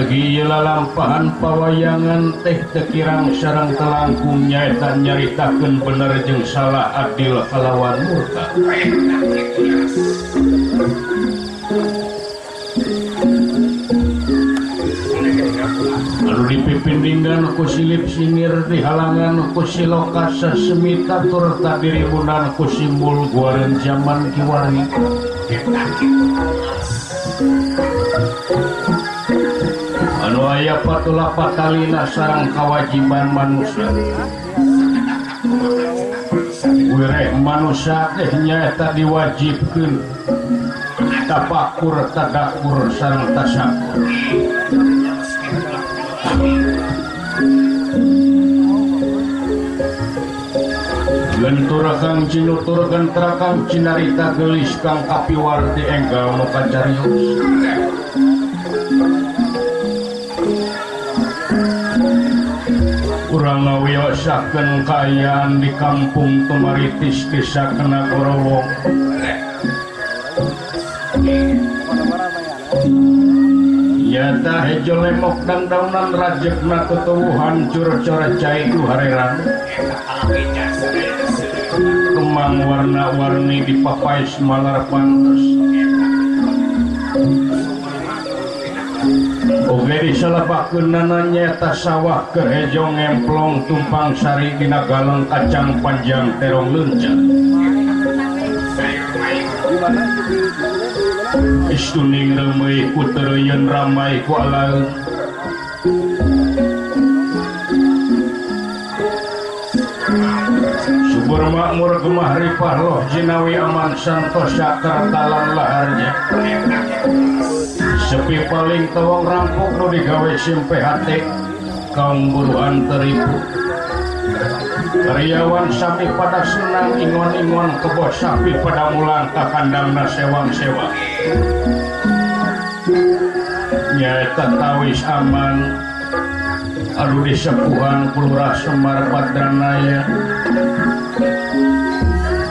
Margi ieu lalampahan pawayangan teh teu kirang sareng teu langkung nyaeta nyaritakeun bener jeung salah adil kalawan murka. Anu dipipindinggan ku silip singir dihalangan ku siloka sasemita tur tadirimunan ku simbul guareun zaman kiwari. Anu aya patula patalina sareng kawajiban manusia. Wireh manusia teh nyaeta diwajibkeun tapakur tadakur sareng tasakur. Gentur kang cinutur gentra kang cinarita gelis kang kapiwarti enggal nu kacarios. Urang ngawiyosakeun kaayaan di kampung Tumaritis Desa Kenagorowong. Nyata hejo lemok dangdaunan rajekna tutuwuhan cur-cur cai ku hareran. Kemang warna-warni dipapais malar pantes. Oge disalapakeunana nyaeta sawah keur hejo ngemplong tumpang sari dina galeng kacang panjang terong leunca. Istuning reumeuy ku teureuyeuun ramai ku alaeun. Subur makmur gemah ripah loh jinawi aman santosa kartalan laharnya. Sepi paling tawang rampok nu digawe simpe hate kaum buruhan teripu. Karyawan sami pada senang ingon-ingon kebo sapi pada mulang ka kandangna sewang-sewang. Nyaeta tawis aman anu disepuhan ku Lurah Semar Badranaya.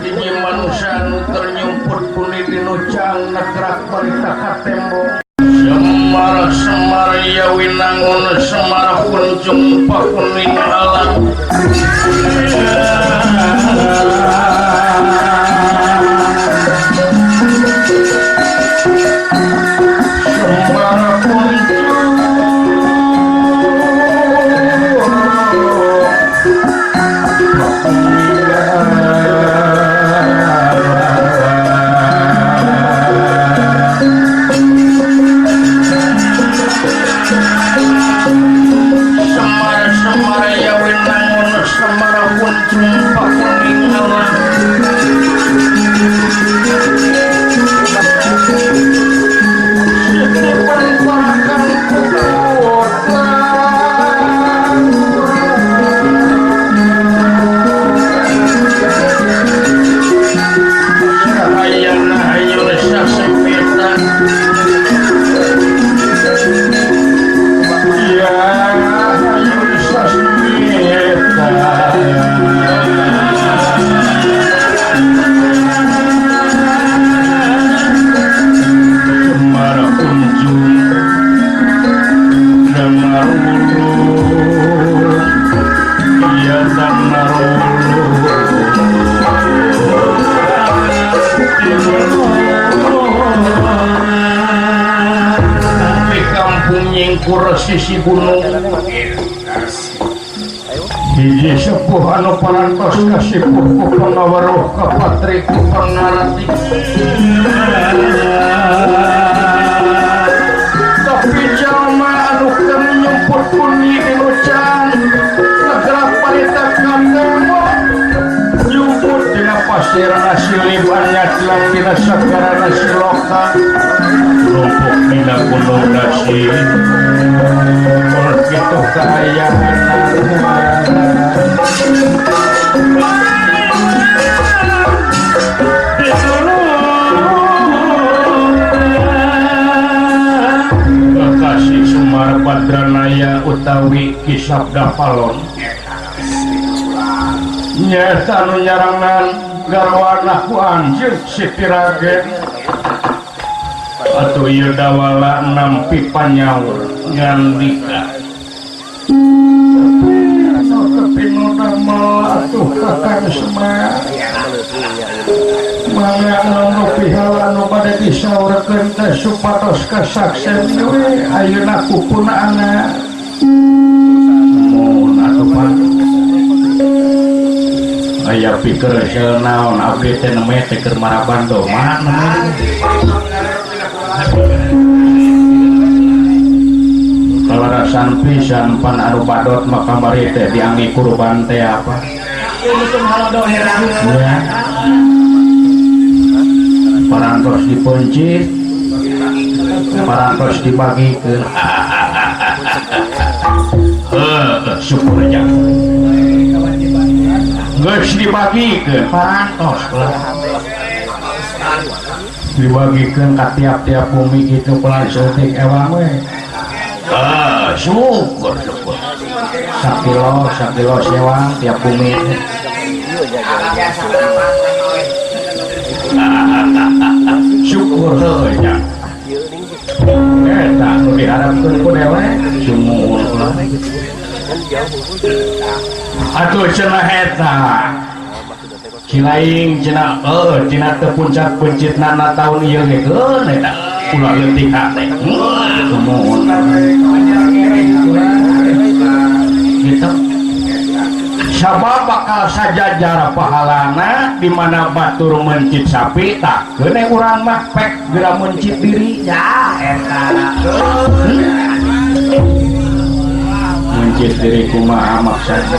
Hiji manusia anu keur nyumput kuni dinu cang negrak barita ka tembok. Semar Semar ya winangun Semar kunjung pakuning alam. Semar kunjung pakuning alam. Semar ya winangun Semar kunjung pakuning alam. Nyingkur sisi gunung hiji sepuh anu parantos kasipuh ku pangaweruh kapatri ku pangarati tapi jalma anu keur nyumput kuni dinu cang negara parita katembok nyumput dina pasir nasiliban nyatlang dina sagara nasiloka numpuk dina gunung nasi kitu kaayaan. Kekasih Semar Badranaya utawi Ki Sabda Palon nyaeta anu nyarangan garwana ku anjeun Siti Ragen. Atuh ieu dawala nampi panyaur ngandika. Tapi nu damel atuh Kakang Semar. Mangga nu pihala nu bade disaurkeun teh supados kasaksen we ayeuna kupunana. Mun atuh Pak. Aya pikir naon abdi teh neme teh keur maraban doma neme. Kalarasan pisan pan anu badot maka kamari teh dianggi kurban teh apa? Ya. Parantos dipencit, parantos dibagikeun. Heuh, syukur aja. Geus dibagikeun parantos lah. Dibagikeun ka tiap-tiap bumi kitu pelan seutik ewang we. Ah, syukur syukur. Sakilo sakilo sewang tiap bumi. Syukur heuh nya. Eta nu diharapkeun ku dewek sumuhun ulah. Atuh cenah eta. Cilaing cenah heuh cenah teu puncak pencitna na taun ieu ge keun eta. Ulah leutik hate. Sumuhun. Gitu. Sabab bakal sajajar pahalana di mana batur mencit sapi tak keun urang mah pek geura mencit diri ya eta. Mencit diri kumaha maksudna?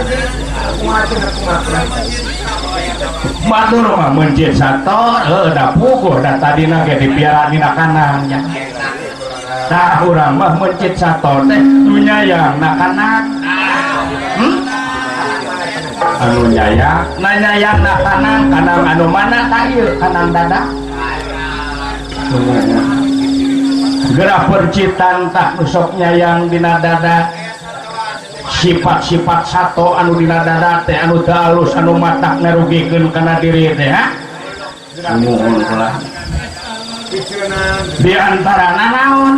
Batur mah mencit sato heuh da puguh da tadina ge dipiara dina kanang nya. Tah urang mah mencit sato teh nu nyayang na kanang. Anu nyayang, na nyayang na kanang, kanang anu mana tah ieu kanang dada. Gerah percitan tah nu sok nyayang dina dada. Sifat-sifat sato anu dina dada teh anu teu alus anu matak ngarugikeun kana diri teh ha. Sumuhun kula. Di antarana naon?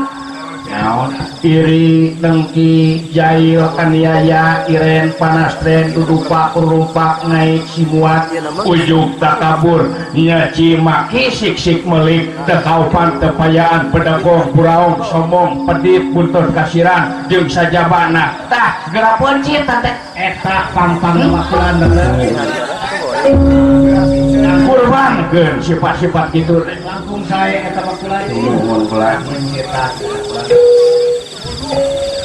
Naon? Iri, dengki, jail, kaniaya, iren, panastren, dudupak, kurumpak, ngaik, simuat, ujuk, takabur, nyaci, maki, sik-sik, melik, tekaupan, tepayaan, pedagong, puraong, sombong, pedit, buntut, kasiran, jeung sajabana. Tah, geura pencit teh eta pang-pang makulan bener. Kurbankeun sifat-sifat kitu. Langkung sae eta makulan. Nuhun kula.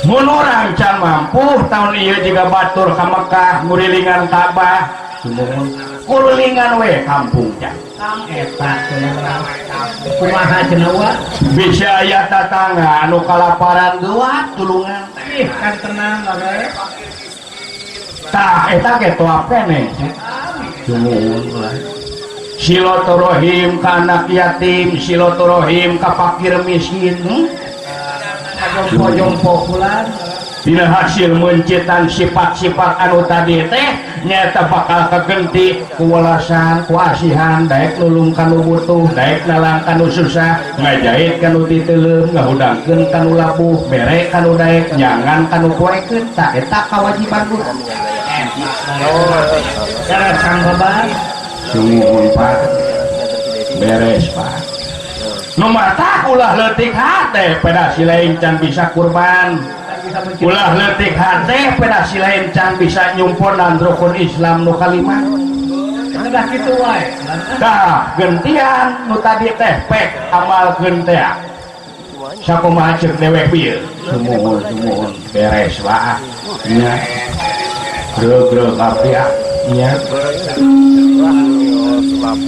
Mun urang can mampu tahun ieu jiga batur ka Mekah ngurilingan Ka'bah, kurilingan we kampung can. Eta kumaha cenah wa? Bisa aya tatangga anu kalaparan dua tulungan. Ih kan tenang bae. Tah eta ge toap keneh. Sumuhun kula. Silaturahim ka anak yatim, silaturahim ka fakir miskin. Jompo-jompo kulan. Dina hasil mencitan sifat-sifat anu tadi teh nyata bakal kegenti kuwalasan, kuasihan, daek nulung kanu butuh, daek nalang kanu susah, ngajahit kanu titeuleum, ngahudangkeun kanu labuh, bere kanu daek, nyangan kanu poekeun. Tah eta kawajiban urang. Cara kang babar. Sumuhun Pak. Beres Pak. Nu matak ulah leutik hate pada si lain can bisa kurban. Ulah leutik hate pada si lain can bisa nyumponan rukun Islam nu kalima. Udah kitu wae. Tah gentian nu tadi teh pek amalkeun teh. Sakumaha ceuk dewek ieu? Sumuhun sumuhun beres Pak. Nya. Greu-greu abdi ah. Nya.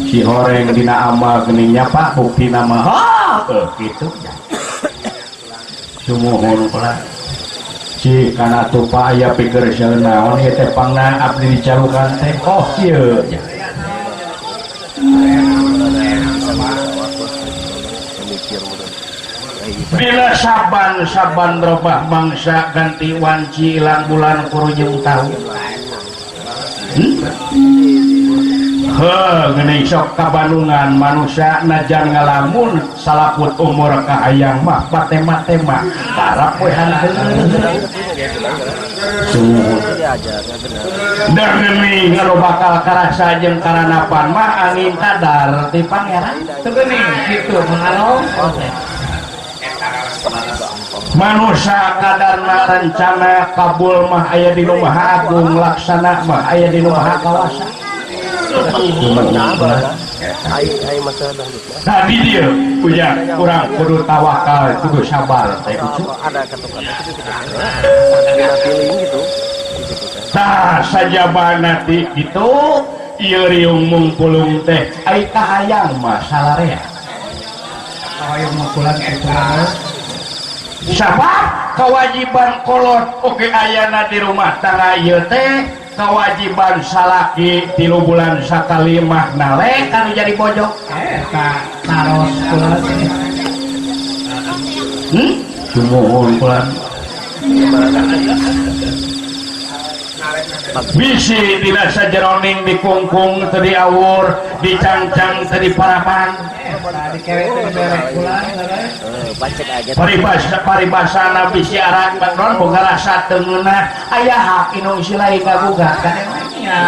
Si horeng dina amal geuning nya Pak buktina mah. Heuh kitu. Sumuhun kula. Ci kana tupa aya pikir sieun naon ieu teh pangna abdi dicarukan teh. Oh kieu nya. Bila saban-saban robah mangsa ganti wanci ilang bulan kurujung tahun. Heuh, geuning sok kabandungan manusia najan ngalamun salaput umur kahayang mah patema-tema tarap we hanteun. Dan geuning anu bakal karasa jeung karanapan mah angin kadar ti pangeran. Teu geuning kitu mengalong. Manusia kadarna rencana kabul mah aya di nu Maha Agung, laksana mah aya di nu Maha Kawasa. Tadi dia punya kurang kudu tawakal, kudu sabar teh ucu. Tah sajabana ti kitu ieu riung mungpulung teh ai kahayang mah salarea. Kahayang mungpulang eta. Sabab kewajiban kolot oge ayana di rumah tangga ieu teh kewajiban salaki 3 bulan sakali mah nalek anu jadi bojok. Eta taros kula. Sumuhun kula. Bisi dina sajeroning dikungkung teu diawur, dicangcang teu diparapan. Paribasa paribasana bisi arak non boga rasa teu ngeunah aya hak inung silai kagugat kan emangnya.